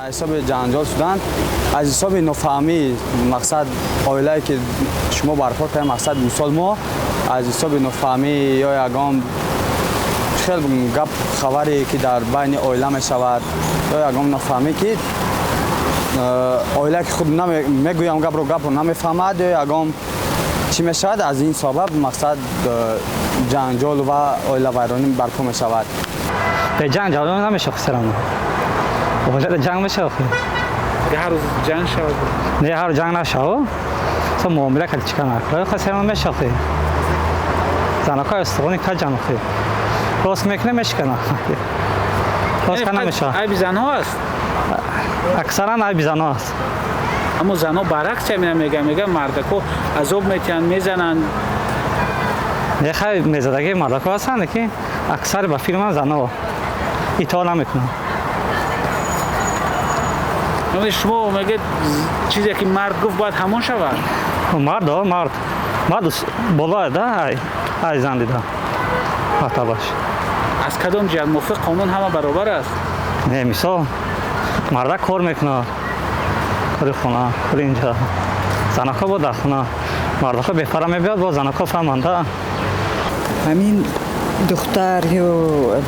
Ҳисоби ҷанҷол шудан аз ҳисоби нофаҳмӣ, мақсад, оилае ки шумо барпо кардем, мақсад, мисол, мо аз ҳисоби нофаҳмӣ ё ягон хел гап, хабаре ки дар байни оила мешавад, ё ягон нофаҳмӣ ки оила ки худ мегӯям, гапро намефаҳмад ё ягон чӣ мешавад, аз ин сабаб, мақсад, ҷанҷол ва оилавайронӣ барпо мешавад. Ҷанг ҷавоб намешавад, хусрам. Оилада ҷанг мешавад. Ҳар рӯз ҷанг шавад? Не, ҳар рӯз ҷанг нашавад. Со муомила кард, чӣ кана. Хусрам мешавад. Занакҳои устухони каҷан охи. Рост мекунад, мешикана. Рост кана мешавад. Айби занҳо аст? Аксаран айби занҳо аст. Аммо занҳо баръакс ҳамина мегӯянд, мардако азоб метиҳанд, мезананд. Не, хай, мезадагии мардако ҳастанд, ки аксари ба фикри ман занҳо итоат намекунанд. Шумо мегӯед, чизе ки мард гуфт, бояд ҳамон шавад? Мард, мард, мард болоя да ай зан дида мартабаш. Аз кадом ҷиҳат? Мувофиқ қонун ҳама баробар аст. Не, мисол, мардак кор мекунад, кори хона, кори инҷа, занако бо дар хона, мардако бепара мебиёд, бо занако фаҳманда. Ҳамин духтар ё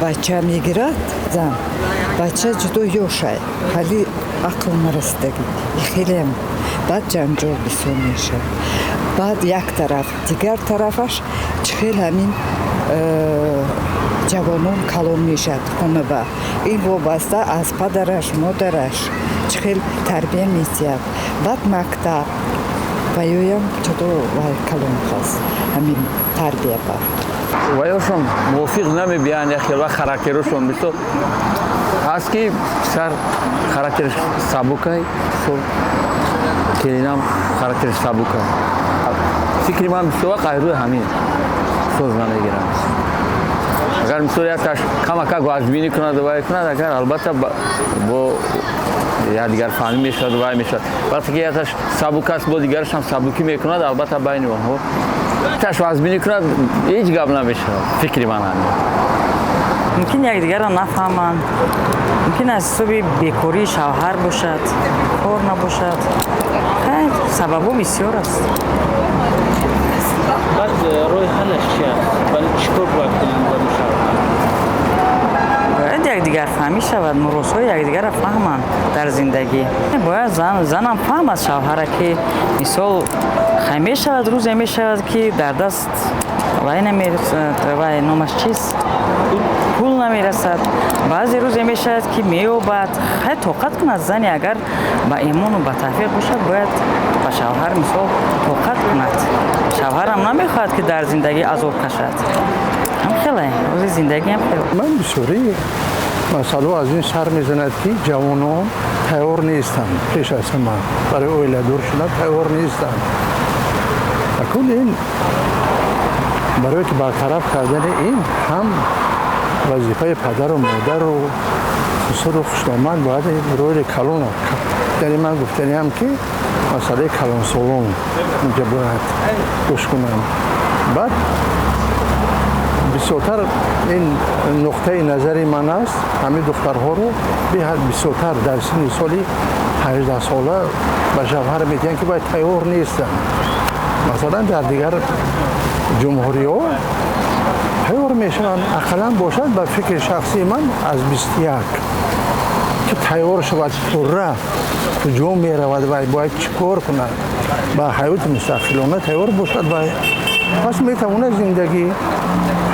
бача мегирад зан, бача ҷудо ёшай, ҳали ақл нарасидагӣ, хелеам баъд ҷанҷол бисёр мешавад. Баъд як тараф, дигар тарафаш, чӣ хел ҳамин ҷавонон калон мешавад хонаба, ин вобаста аз падараш, модараш, чӣ хел тарбия метиҳад. Баъд мактаб ва ёям ҷудо вай калон ҳаст ҳамин тарбия ба. Ваёшон мувофиқ намебиянд, яхел ва характерошон бисёр ҳаст, ки писар характераш сабукай, келинам характераш сабукай. Фикри ман, бисёр вақт айрӯи ҳамин соз намегирам. Агар, мисол, якташ камакак вазбинӣ кунад, вай кунад, агар, албатта, бо якдигар фаҳмӣ мешавад, вай мешавад. Вақте ки якташ сабук аст, бо дигарашам сабукӣ мекунад, албатта, байни онҳо таш вазбинӣ кунад, ҳеҷ гап намешавад. Фикри ман ҳамин. Мумкин якдигарро нафаҳманд, мумкин аз ҳисоби бекории шавҳар бошад, кор набошад. Хайр, сабабҳо бисёр аст. Баъд роҳи ҳаллаш чи аст? Вале чӣ кор бояд кунанд зану шавҳар? Бояд якдигарфаҳмӣ шавад, муросҳои якдигарро фаҳманд дар зиндагӣ. Бояд занам фаҳмад шавҳара, ки мисол, хай, мешавад, рӯзе мешавад, ки дар даст вай намерасад, вай номаш чист, пул намерасад. Баъзе рӯзе мешавад, ки меёбад, хай, тоқат кунад. Зане агар ба имону ба тавфиқ бошад, бояд ба шавҳар, мисол, тоқат кунад. Шавҳарам намехоҳад, ки дар зиндагӣ азоб кашад. Ҳам хеле рӯзи зиндагӣ ҳам хеле. Ман бисёри масъалао аз ин сар мезанад, ки ҷавонон тайёр нестанд, пеш аз ҳама барои оиладор шудан тайёр нестанд. Акун ин барое ки бартараф кардани ин ҳам вазифаи падару модару хусуру хушдоман бояд роли калон. Яъне ман гуфтаниам, ки масъалаи калонсолон инҷа бояд гӯш кунанд. Баъд бисёртар, ин нуқтаи назари ман аст, ҳамин духтарҳоро беҳад бисёртар дар синни соли 18сола ба шавҳар медиҳанд, ки бояд тайёр нестанд. Масалан, дар дигар ҷумҳуриҳо тайёр мешаванд, ақаллан бошад, ба фикри шахсии ман, аз 21, ки тайёр шавад пурра, куҷо меравад, вай бояд чӣ кор кунад, ба ҳаёти мустақилона тайёр бошад, вай пас метавонад зиндагӣ.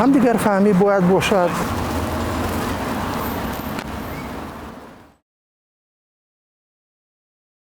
Ҳамдигарфаҳмӣ бояд бошад.